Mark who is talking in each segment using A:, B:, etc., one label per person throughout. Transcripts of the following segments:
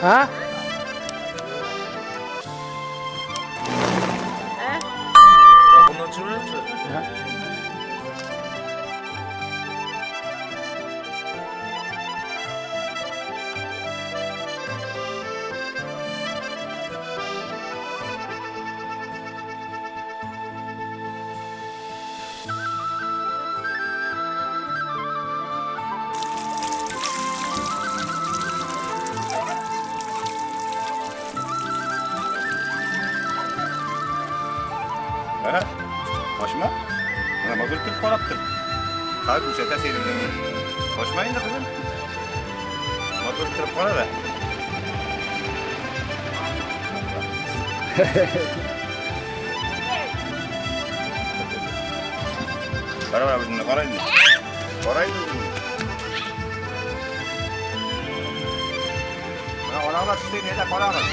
A: А?
B: Ә? Качма. Менә матур итеп карап тор. Хәзер күрсәтә сәйремне. Качма инде, кызым. Матур итеп кара да. Кара бара үзеңне, кара инде. Кара инде үзеңне. Менә аналар төште инде, әйдә карагыз.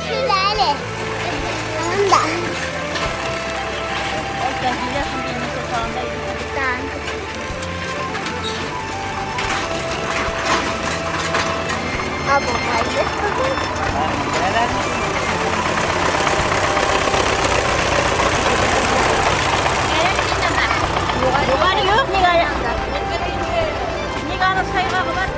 C: Шиләле. Анда. Абу
D: Югары юк, нигә? Нигә аны сайгагы бар?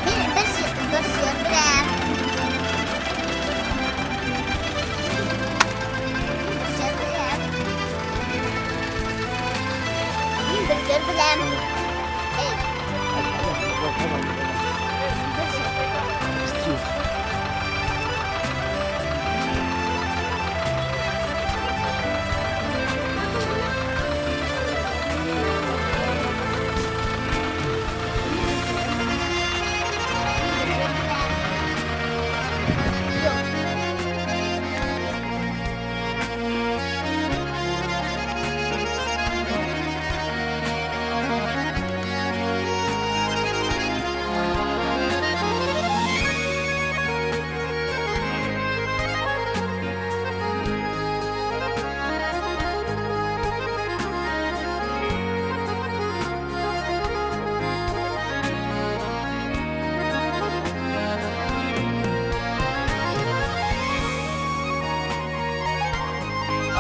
C: Мин бер сыер беләм. Бер сыер беләм. Мин бер сыер беләм. Эй. Бер сыер беләм.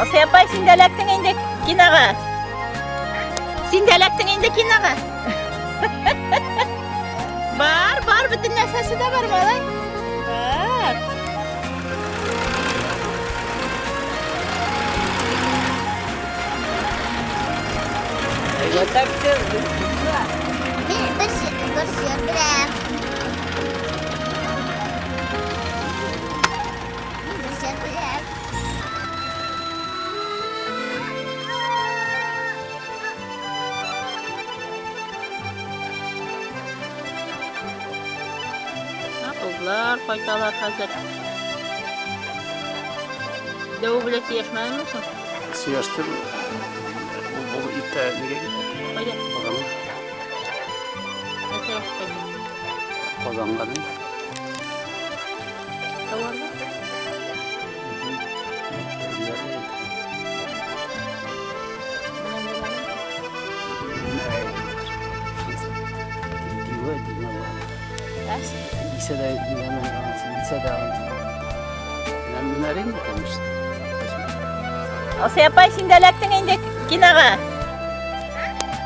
D: Асия апай, син дә эләктең инде кинога. Син дә эләктең инде кинога. Бар, бар, бөтен нәрсәсе дә бар, малай. Бар.
C: Мин бер сыер беләм. Мин бер сыер беләм.
D: Кызлар кайталар хәзер. Дәү белән сөйләшмәдеңме соң?
A: Сөйләштем. Ул бу иртә нигә китә?
D: Кайда?
A: Казанга.
D: Нәрсәгә кайда?
A: Казанга ди.
D: Тауарда?
A: Дива, дива. Дисә дә дигәнмен, дисә дә. Менә инде, конечно.
D: Асия апай, син дә эләктең инде Кинога.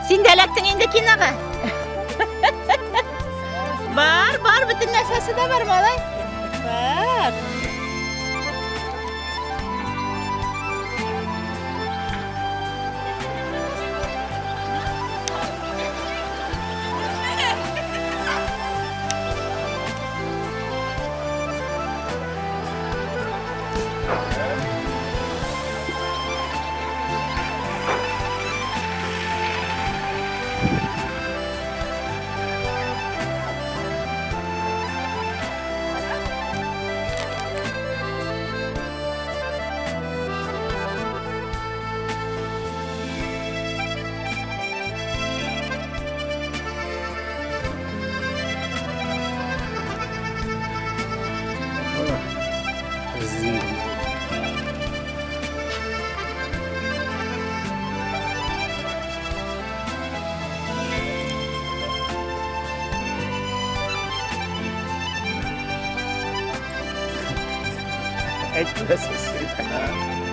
D: Син дә эләктең инде кинога. Бар, бар, бөтен нәрсәсе дә бар, малай. Бар.
A: Резинка.
B: Әйтмәсез.